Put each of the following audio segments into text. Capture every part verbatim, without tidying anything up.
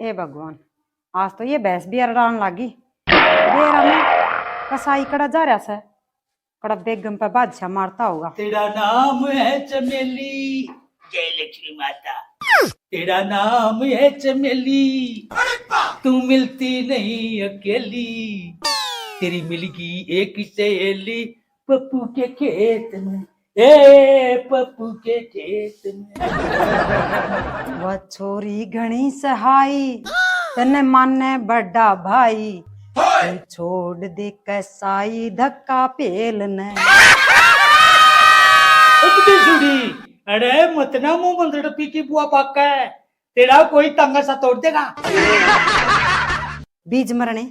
हे भगवान, आज तो ये भैंस भी अरड़ान लागी। बेरा में कसाई कड़ा जा रहा सै, कड़ा बेगम पे बादशाह मारता होगा। तेरा नाम है चमेली, जय लक्ष्मी माता। तेरा नाम है चमेली, तू मिलती नहीं अकेली। तेरी मिलगी एक सहेली, पप्पू के खेत में, ए पप्पू के खेत में। वह छोरी घणी सहाई, तन्ने माने बड़ा भाई। तू छोड़ दे कसाई धक्का पेल ने। इतनी सुड़ी, अरे मत ना मुंह मंदड़ पी की बुआ पाका है, तेरा कोई तंग सा तोड़ देगा। बीज मरने,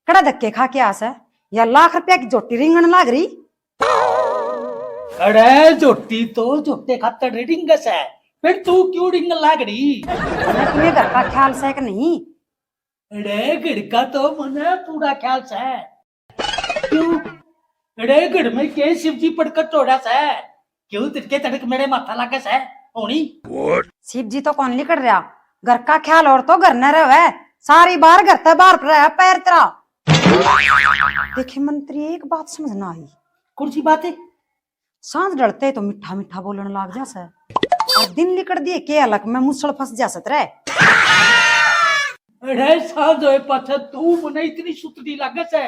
कड़ा धक्के खा के आस है, या लाख रुपया की झोटी रिंगण लाग रही। अरे झोटी तो झोटे खातर रिंगस है, फिर तू क्यों रिंगण लाग रही? तुम्हें घर का ख्याल से कि नहीं? अरे घर का तो मने पूरा ख्याल से। क्यों? अरे घर में के शिव जी प्रकट हो रहा से? क्यों तिरके तड़क मेरे माथा लागे से? होनी? शिव जी तो कौन लिकड़ रहा? घर का ख्याल और तो घर न रहे, सारी बार घर ते बाहर पर रहा पैर तेरा। देखे मंत्री, एक बात समझ ना आई। कौन सी बात है? सांझ ढलते तो मीठा मीठा बोलण लाग जा सै, और दिन लिकड़ दिए के हलक में मुसल फंस जा सै तेरे। अरे सांझ होए पाछे तू मने इतनी सुतड़ी लागे सै,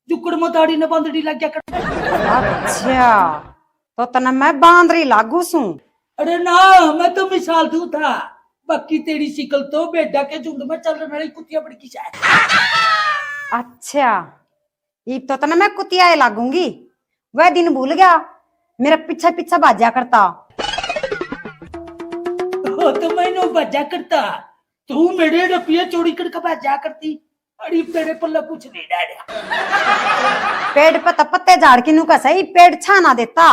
जुकड़ में दाढ़ी न बांदड़ी लग गया कर। अच्छा, तो तने मैं बांदरी लागू सूं? अरे ना, मैं तो मिसाल दूं था, बाकी तेरी शिकल तो भेडा के झुंड में चलने वाली कुतिया बड़की सै। अच्छा, इब तो तने मैं कुतिया ही लागूंगी। वह दिन भूल गया, मेरे पीछे पीछे भाजा करता। ओ तो मैनू भाजा करता, तू मेरे रपिये चोरी करके भाजा करती। अरे तेरे पल्ले कुछ नहीं डालिया। पेड़ पे तो पत्ते झाड़ के नुका सही, पेड़ छा ना देता।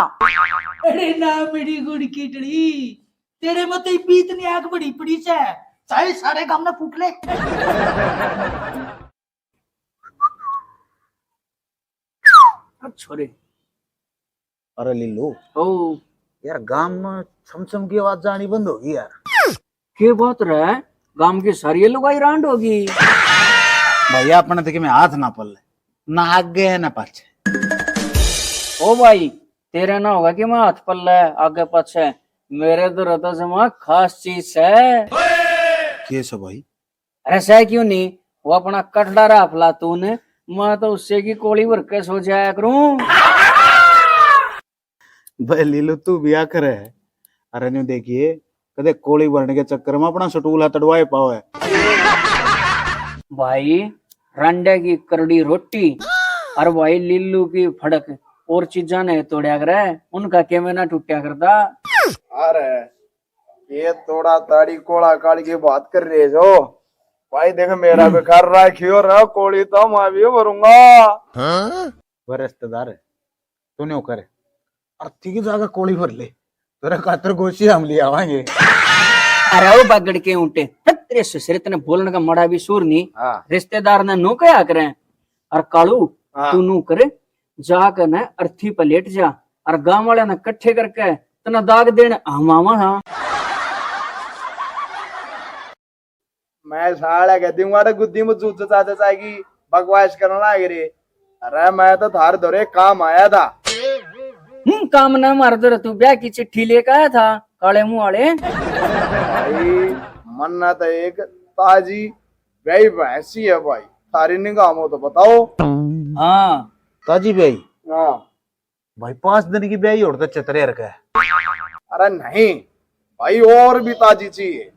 अरे ना मेरी गुड़ किडनी, तेरे में तो बीत नहीं आग बड़ी पड़ी से, चाहे सारे काम ना फूक ले। छोरे। अरे लीलू। ओ। यार गांव में छमछम की आवाज जानी बंद होगी यार। के बात रे? गांव की सारी लुगाई रांड होगी। भैया अपने तक में हाथ ना पल्ले, ना आगे है ना पाछे। ओ भाई, तेरे ना होगा कि मैं हाथ पल्ले आगे पाछे, मेरे तो रहता जमा खास चीज है। के सो भाई? अरे सै क्यों नहीं, वो अपना कठड़ा रहा अफलातून, मैं तो उससे की कोली भर के सो जाया करूं। भाई लीलू तू भी आखिर है। अरे न्यू देखिए, कदे कोली भरने के चक्कर में अपना सटूला तड़वाए पाओ है। भाई, रांडे की करड़ी रोटी और भाई लीलू की फड़क और चीजा ने तोड़या करे, उनका केवे ना टूटया करता। अरे ये थोड़ा ताड़ी कोला काल की बात कर रहे जो भाई, देख मेरा भी घर राखियो रे, कोली तो मैं भी भरूंगा। हाँ? वो रिश्तेदार, तू न्यू कर, अर्थी की जगह कोली भर ले, तेरे खातर गोशी हम ले आवांगे। अरे ओ बागड़ के ऊँटे, हट, तेरे ससुरे तने बोलने का माड़ा भी सूर नहीं। हाँ। रिश्तेदार ने नू कहा करें। और कालू, हाँ। तू नू करे, जाकर न अर्थी पे लेट जा और गांव वाले ने इकट्ठे करके तने दाग देण हम आवा हाँ। मैं साला के दिमाग गुद्दी में जूत जाते जाएगी, बकवास करने लाग रे। अरे मैं तो थारे धोरे काम आया था। हम्म, काम ना मार दो रे, तू ब्याह की चिट्ठी लेकर आया था काले मुंह वाले। भाई, मन्ना तो एक ताजी ब्याही भैंसी है भाई, थारी निगाह में तो बताओ। हाँ। ताजी ब्याही? हाँ। भाई, पांच दिन की ब्याही और तो चतरे रखे। अरे नहीं भाई, और भी ताजी चाहिए।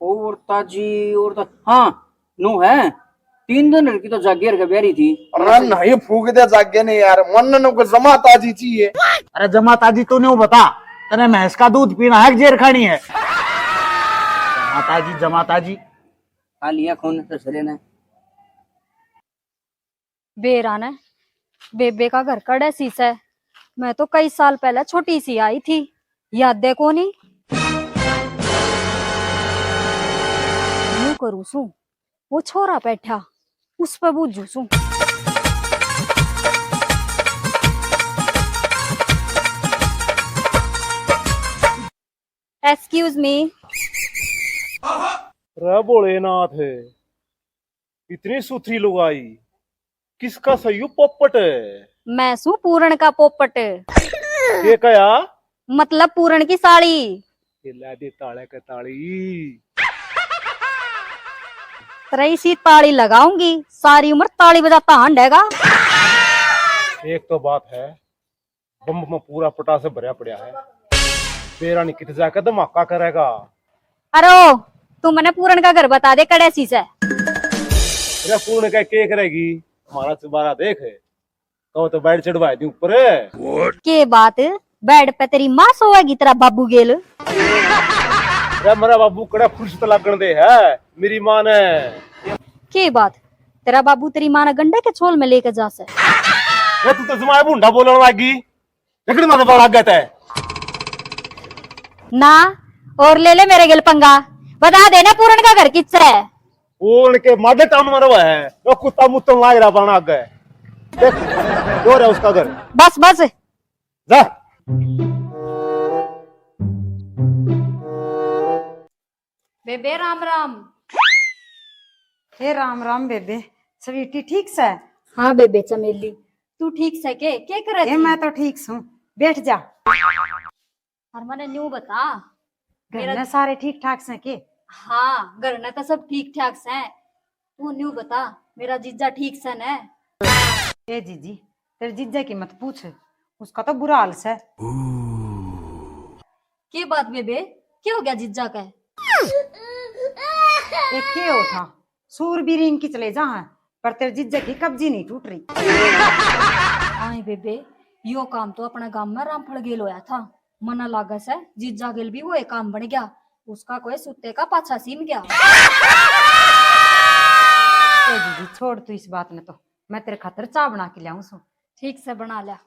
और ताजी, और ता-, हाँ, नो है। तीन दिन की तो जागे रखे ब्याही थी। अरे नहीं, फूक दे जागे नहीं यार, मन नो को जमा ताजी चाहिए। अरे जमा ताजी तो न्यू बता, तने भैंस का दूध पीना है कि जेर खानी है? जमा ताजी, जमा ताजी। खा लिया खून ससुरे ने। बेरा ने बेबे का घर कड़े सी सै। मैं तो कई साल पहले छोटी सी आई थी, याद है कोनी? यूं करूं सूं, वो छोरा बैठा, उस पे बूझू सूं। Excuse me। रे भोलेनाथ, इतनी सुथरी लुगाई, किसका सही पोपट? मैं सू पूरण का पोपट। के कया? मतलब पूरण की साली। ये ला दे ताले के ताली। तेरे इसी ताली लगाऊंगी, सारी उम्र ताली बजाता हांडेगा। एक तो बात है, बम्ब में पूरा पटास भरया पड़ा है। बेरा नहीं कित जाके धमाका करेगा। अरे, तू मने पूरण का घर बता दे, कड़े सी से। अरे, पूरण का के करेगी? हमारा चुबारा देख, कहो तो बेड चढ़वा दी ऊपर। के बात, बेड पे तेरी माँ सोएगी तेरा बाबू गेल? अरे, मेरा बाबू कड़ा फुर्सत लागण दे है मेरी माँ ने। के बात, तेरा बाबू तेरी माँ ने गंडे के छोल में लेके जा से? अरे, तू तो जमाए भूंडा बोलण लागी। लकड़ी माथे पर लग गए तै। ना, और ले ले मेरे गेल पंगा। बता दे ना पूरण का घर किस है? वो उनके माडे टाउन में रहा है। वो कुत्ता मुत्तन लाग रहा बना आगे। देख, दो रहा उसका घर। बस, बस। जा। बेबे, राम राम। हे राम राम बेबे। स्वीटी, ठीक सै? हाँ बेबे चमेली, तू ठीक सै के? के करे ए, थी? मैं तो ठीक सूं, बैठ जा। और मने न्यू बता, घर मेरा ने सारे ठीक ठाक सै के? हाँ, घर ने तो सब ठीक ठाक सै। तू न्यू बता, मेरा जीजा ठीक सै ने? ए जीजी, तेरे जीजा की मत पूछ, उसका तो बुरा हाल सै। के बात बेबे, के हो गया जीजा का? ए, के हो था? सूर भी रिंग की चले जा हैं, पर तेरे जीजा की कब्जी नहीं टूट रही। आए बेबे, यो काम तो अपना गांव में रामफल गेल होया था। मना लागे से जीजा गेल भी वो एक काम बन गया, उसका कोई सुत्ते का पाछा सीम गया। ए जीजी, छोड़ तू इस बात ने, तो मैं तेरे खातर चाय बना के ल्याऊं सूं। ठीक से बना लिया।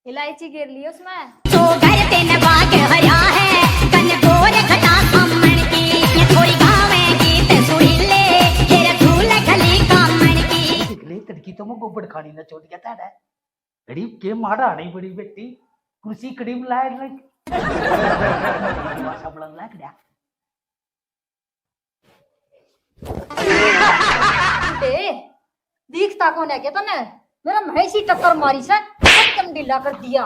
इलायची गिर ली उसमें। तो घर तेन बाग हरा है, कन बोर घटा सामण की, ये थोड़ी गावे गीत सुन ले, ये रसूल खली कामण की। देख ले, तड़की तो मैं गोबड़ खानी ना चोट गया ताड़ा। गरीब के माड़ा नहीं बड़ी बेटी, कुर्सी कड़ी में लाए रख। भाषा बड़ा लग गया। ए, दिखता कौन है के तने? मेरा भैंसी टक्कर मारी से, एकदम ढीला कर दिया।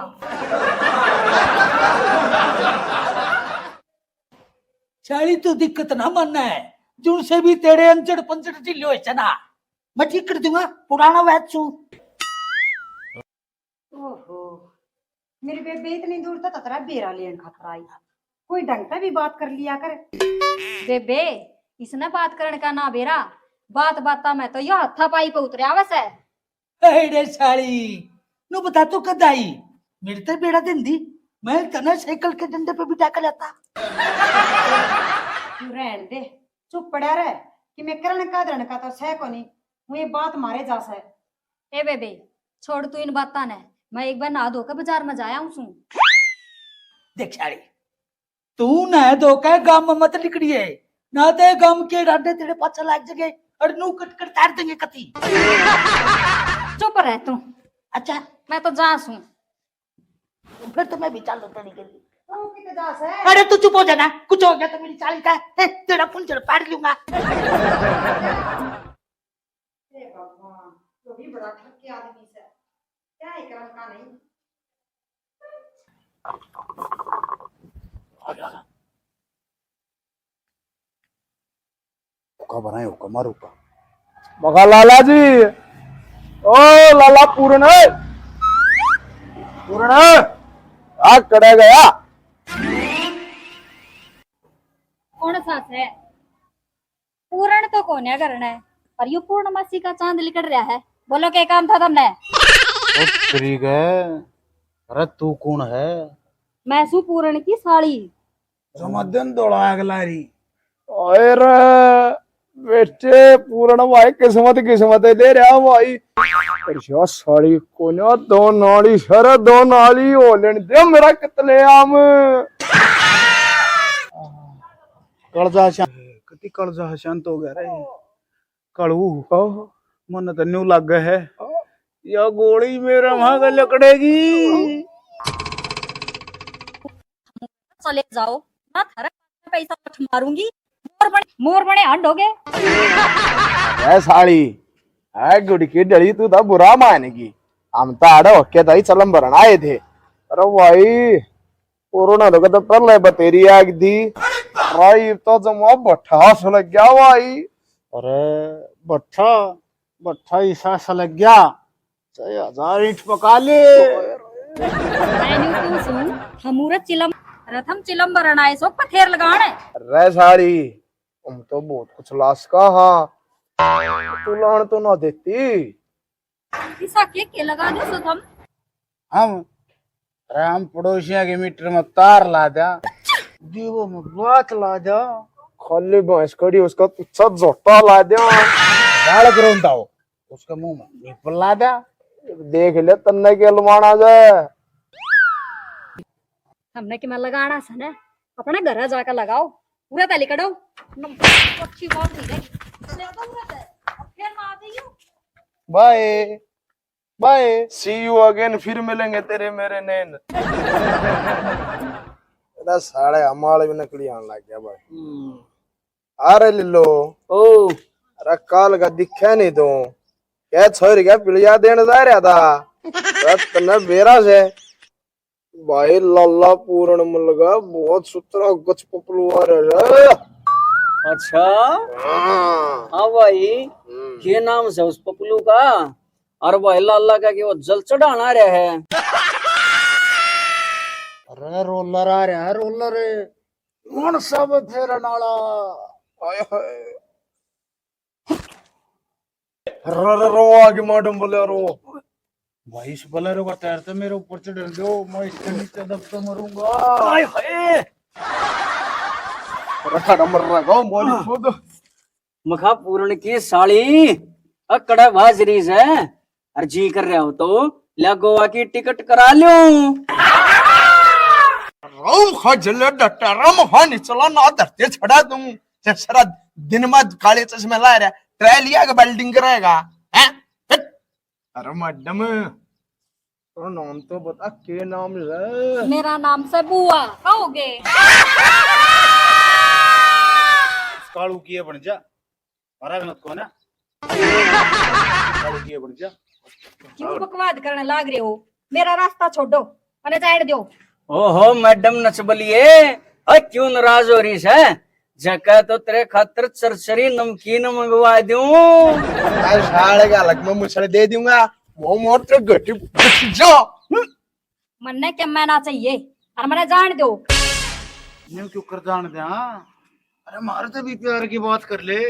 साली तू दिक्कत ना मानना है, जुन से भी तेरे अंचड़ पंचड़ ढीले होए से ना, मैं ठीक कर दूंगा, पुराना वैद छू। ओहो, मेरी बेबे इतनी दूर तक तेरा बेरा लेन खातर आई। कोई ढंग से भी बात कर लिया कर। बेबे, इसने बात करने का ना बेरा, बात बाता में तो यो हाथा पाई पे उतरे आवे से। अरे साली, नु बता तू कद आई? मेरे ते बेरा देंदी, मैं तने साइकिल के डंडे पे बिठा के लाता। तू रहन दे, चुप पड़ा रह, कि मैं करण का धरण का तो सह कोनी, वो ये बात मारे जा सै। ए बेबे, छोड़ तू इन बातां ने, मैं एक बार नहा धो के बाजार में जाया हूँ सूं। देख साली, तू नहा धो के गांव में मत लिकड़िए, ना तो गांव के डांडे तेरे पाछे लाग जगे और नू कट कर तार देंगे कती। चुप रह तू। अच्छा। मैं तो जा सूं। फिर तो मैं भी चालू तेरी गली। तू किते जा सै? अरे तू चुप हो जाना, कुछ हो गया तो मेरी चाल का, ए, तेरा पुंजर पाड़ लूंगा। हे भगवान, तो भी बड़ा ठग के आदमी से, क्या ही करम का नहीं। हुक्का बनाए, हुक्का मार हुक्का। मगा लाला जी, ओ लाला पूर्ण, पूर्ण, आ कड़े गया। कौन सा है? पूरण तो कोन्या करना है, पर यू पूर्णमासी का चांद लिकड़ रहा है। बोलो, के काम था तमने? ओ तेरी के, अरे तू कौन है? मैं सू पूरण की साली। जमा दिन दौड़ा अगला री। ओए रे, बेटे पूरण भाई किस्मत, किस्मत दे रहा भाई। पर या साली कोन्या दो नाली सर, दो नाली हो लेन दे मेरा कितले आम। कलजा शांत, कति कलजा शांत हो गया रे। कलू, मन तो न्यू लागे है, या गोली मेरे वहां का लकड़ेगी। चले जाओ ना, थारा पैसा उठ मारूंगी। मोर बने हंड हो गए। ए साली, ए गुड़ की डली, तू तो बुरा मान गई। हम तो आड़े होके तो ही चलम भरन आए थे। अरे भाई, कोरोना तो कहते पहले बतेरी आग दी। भाई तो जमा भट्ठा सा लग गया भाई। अरे भट्ठा, भट्ठा ईसा सा लग गया। चाहे हजार ईंट पका ले। मैं न्यू क्यों सुन, हमूरत चिलम, रथम चिलम भरण आए सो पथेर लगाण। रे साली, हम तो बहुत कुछ लाश का हाँ, तू लाण तो ना देती। ईसा के के लगा दे सो थम? हम, अरे हम पड़ोसियां के मीटर में तार ला दिया, दीवो में बात ला दिया, खाली भैंस खड़ी उसका तुच्छा झोटा ला दिया। बालक रोंदा हो, उसके मुंह में निपल ला दिया। देख ले तन्ने के लुमाना जे। हमने के मैं लगाना से ना, अपने घर जाकर लगाओ, पूरा ताली कड़ो। अच्छी बात है। ले तो पूरा दे। अब फिर ना आ जाइयो। Bye. Bye, see you again. फिर मिलेंगे तेरे मेरे नैन। इधर साले हमारे भी नकली आने लग गया भाई। हम्म। अरे लिल्लो। ओ। अरे काल का दिखे नहीं तू। क्या छोरी क्या पिलिया देने जा रहा था? अरे तन्ने बेरा से। भाई लाला पूरण मलगा बहुत सुथरा गच पपलू आ रहा है। अच्छा। हाँ। हाँ भाई, हम्म। के नाम से उस पपलू का? और भाई लाला का के वो जल चढ़ाना रहा है। अरे रोलर आ रहा है, रोलर। कौन सा वो फेरन वाला? हाय हाय। रो, रो, रो, आगे मैडम बोले रो। भाई, इस बोलेरो का टायर तो मेरे ऊपर चढ़ दो, मैं इसके नीचे दब के मरूंगा। हाय, हाय। रखा ना मर रहा गाँव, मारी खुद। मखा पूरण की साली, अकड़ा बाज रही है। और जी कर रहा हो तो ले गोवा की टिकट करा लूं। राम खा जले डटा, राम खा नहीं चला ना धरते छड़ा दूं। जसरा दिन में काले चश्मे ला रहा, ट्राई लिया के वेल्डिंग करेगा, हैं? हट। अरे मैडम, तो नाम तो बता, के नाम है? मेरा नाम से बुआ कहोगे? कालू की बन जा, हमारा गलत कौन है? कालू की बन जा। क्यों बकवाद करने लाग रहे हो? मेरा रास्ता छोड़ो, मैंने जान दो। ओहो मैडम नचबलिए, और क्यों नाराज हो रही है? जका तो तेरे खातर चरचरी नमकीन मंगवा दूं। अरे साले का अलग में मुसले दे दूंगा, वो मोर तो गटी गटी जो। मन्ने के मैं ना चाहिए, और मने जान दो। न्यू क्यों कर जान दे? हाँ, अरे मारे तो भी प्यार की बात कर ले,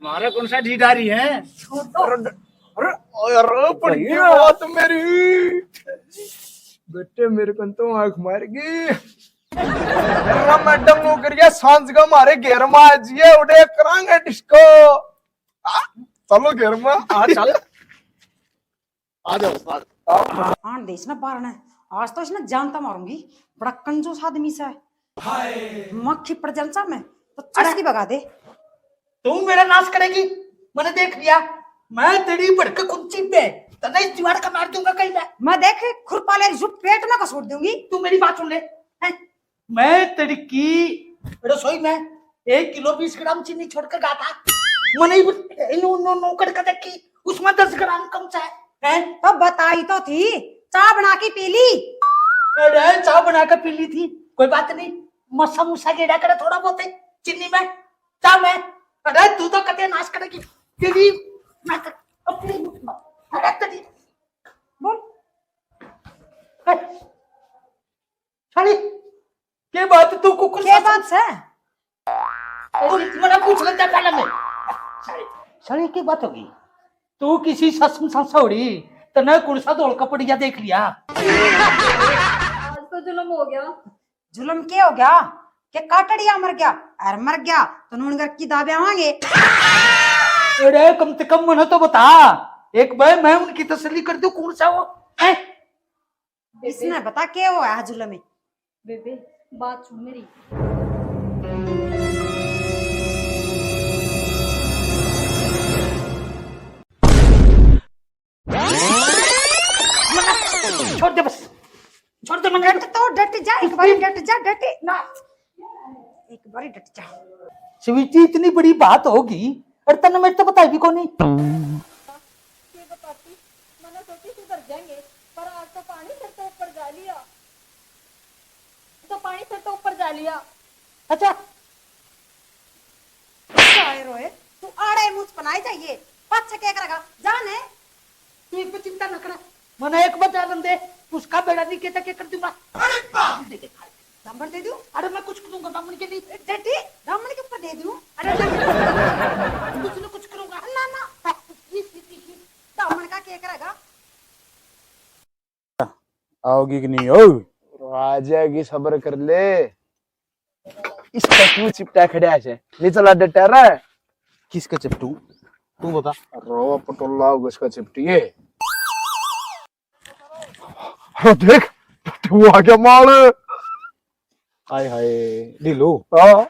मारे कौन सा ढीडारी है? छोड़ दो। अरे, अरे, अरे, पर ये बात मेरी बेटे, मेरे कन तो आंख मार गई। अरे मैडम नौकरिया सांझ का मारे घेर में आ जिए, उड़े करांगे डिस्को। हाँ, चलो घेर में। हाँ, चल। आ जाओ, आ जाओ। आन दे इसने बाहर ने, आज तो इसने जानता मारूंगी। बड़ा कंजूस आदमी से। मक्खी पड़ जान सा मैं तो चुस्की भगा दे। तू मेरा नाश करेगी, मैंने देख लिया। मैं तेरी भड़क कुंची पे तने इस दीवार का मार दूंगा कहीं मैं। मैं देख खुरपा ले जू पेट में का छोड़ दूंगी। तू मेरी बात सुन ले, हैं? मैं तेरी की रसोई में एक किलो बीस ग्राम चीनी छोड़ के गया था। मैंने नो, नो, नौकड़ का देखी, उसमें दस ग्राम कम सा है, हैं? तो बताई तो थी, चाय बना के पी ली। अरे चाय बना के पी ली थी, कोई बात नहीं, मसा मुसा गेड़ा करे थोड़ा बहुत है चीनी में, चाय में। अरे तू तो कते नाश करेगी तेरी, मैं तो अपनी, अरे तेरी बोल। साली, के बात तू कुकुर के साथ बात से? तू मना पूछ लेता पहले मैं। साली, साली, के बात होगी? तू किसी ससम सासा होड़ी, तने कुण सा धोल कपड़िया देख लिया? आज तो जुल्म हो गया। जुल्म के हो गया? के काटड़िया मर गया? अर मर गया तो नून घर की दाबे आवांगे। अरे कम से कम मने तो बता, एक बार मैं उनकी तसल्ली कर दूं, कौन सा वो है? इसने बता के हो है जुल्म में? बेबे, बात सुन मेरी। छोड़ दे बस, छोड़ दे मने। डट तो डट जा, एक बार डट जा, डट ना। एक बार ही डट जा। स्वीटी, इतनी बड़ी बात होगी और तन्ने मेरे तो बताई भी कोनी। के बताती, मन्ने सोची सुधर जाएंगे, पर आज तो पानी फिर तो ऊपर जा लिया। तो पानी फिर तो ऊपर जा लिया। अच्छा। काय रोए, तू आड़े मुझ पनाए जाइए, पाछे के करेगा, जाने। तू एक पे चिंता न कर, मन्ने एक बचा दे, उसका बेड़ा नहीं कहता के कर दूंगा। अरे बाप रे। ब्राह्मण दे दूं? अरे मैं कुछ करूंगा ब्राह्मण के लिए। डटी, ब्राह्मण के ऊपर दे दूं? अरे नहीं। कुछ न कुछ करूंगा। ना, ना। ब्राह्मण का के करेगा? आओगी कि नहीं हो? आ जाएगी, सब्र कर ले। इसका क्यों चिपटा खड़ा है? ले चला डटा रहा। किसका चिपटू? तू बता। रो पटोला होगा इसका चिपटी है। अरे देख, वो आ गया माल। हाय हाय, ढीलू। हाँ।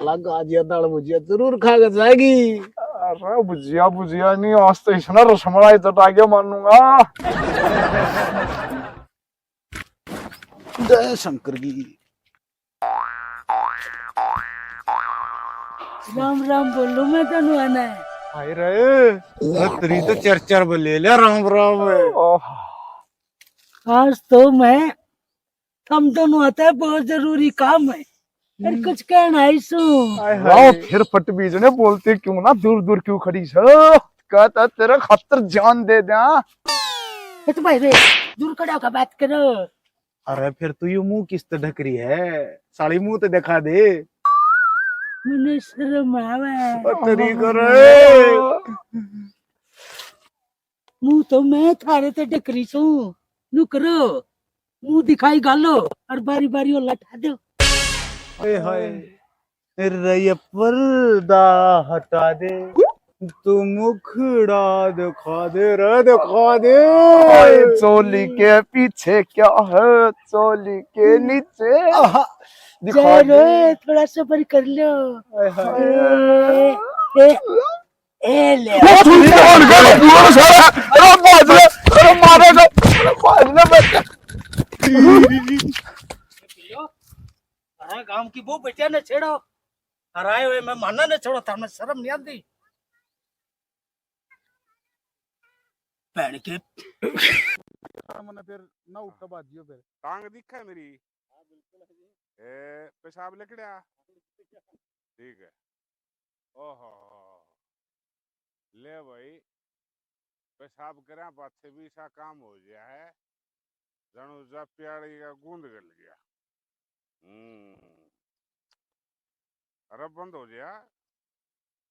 लग आज ये दाल भुजिया जरूर खा के जाएगी। अरे भुजिया, भुजिया नहीं, आज तो इसने रसमलाई चटा के मानूंगा। जय शंकर की। राम राम बोलूं मैं तन्नू आना है। हाय रे, तेरी तो चार चार बोले ले राम राम। ओह। आज तो मैं, थम दोनों आता है, बहुत जरूरी काम है। अरे कुछ कहना आई सू। हाय हाय। फिर फट बीजने बोलते क्यों ना, दूर दूर क्यों खड़ी सो? कहता तेरे खातर जान दे द्या। ए तो भाई रे, दूर खड़ा होकर बात करो। अरे फिर तू यू मुंह किस तरह ढक रही है? साली मुंह तो दिखा दे। मन्ने शर्म आवे। ओ तेरी करे। मुंह तो मैं थारे ते ढक रही सू। नु करो, मुंह दिखाई गालो और बारी बारी ओला ठा दो। हाय हाय। रे ये पर्दा हटा दे, तू मुखड़ा दिखा दे रे, दिखा दे। ओए, चोली के पीछे क्या है, चोली के नीचे आहा। दिखा जय दे। रे, थोड़ा सबर कर लो। हाय हाय। ए, ए, ए ले। ओ, तू कौन कर, तू कौन साला? अरे, मार ले, अरे, मारेगा, अरे, मार ले, बच्चा। अरे, गांव की बहू बेटियां ने छेड़ो, और आए हुए मेहमानां ने छेड़ो, थाने शर्म नहीं आती? भैन के। मन्ने फिर ना उठा बाजियो फिर। टांग दिखा है मेरी? ए, पेशाब लिकड़या? ठीक है। ओहो, ले भाई, पेशाब करया पाछे भी ऐसा काम हो गया है, जानो जा प्याड़ी का गूंद गल गया। हम्म, अरे बंद हो गया,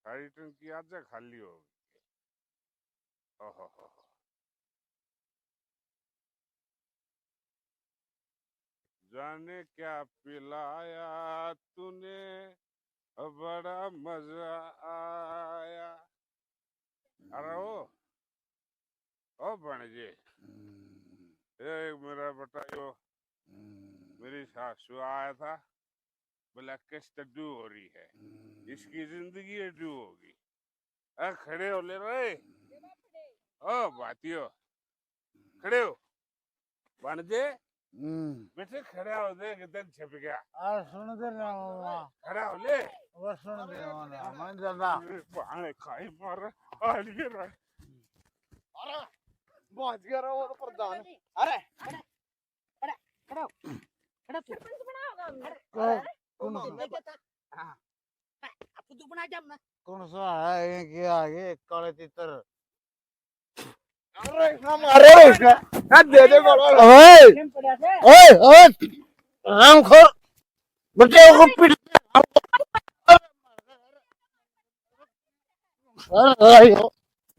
सारी टंकी आज खाली हो गई। ओहो हो हो। जाने क्या पिलाया तूने, बड़ा मजा आया। अरे ओ, ओ भाणजे, हम्म। ए मेरा बेटा यो, हम्म। मेरी सासू आया था, बोला किस्त डू हो रही है, हम्म। इसकी जिंदगी डू होगी। ए, खड़े हो ले रे। ओ भातियो, खड़े हो। भाणजे, हम्म। बेटे खड़ा हो दे, एकदम छिप गया। आ, सुन दे ना मामा। खड़ा हो ले। वो सुन दे ना, मैं ज्यादा। अरे, भाणे खाई मार, आ लिए रे। अरे, बाज गया रे वो तो प्रधान। अरे, खड़ा, खड़ा, खड़ा हो। खड़ा तू। सरपंच बना होगा हमने। कौन? अरे, कौन? मामा। हाँ। अब तू बना जा अपना। कौन सा है ये, क्या है ये काले तीतर? अरे, हम मारे इसका। हाथ दे दे बाबा। ओए, ओए, ओए, हरामखोर। बच्चे को पीट। अरे,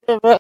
अरे,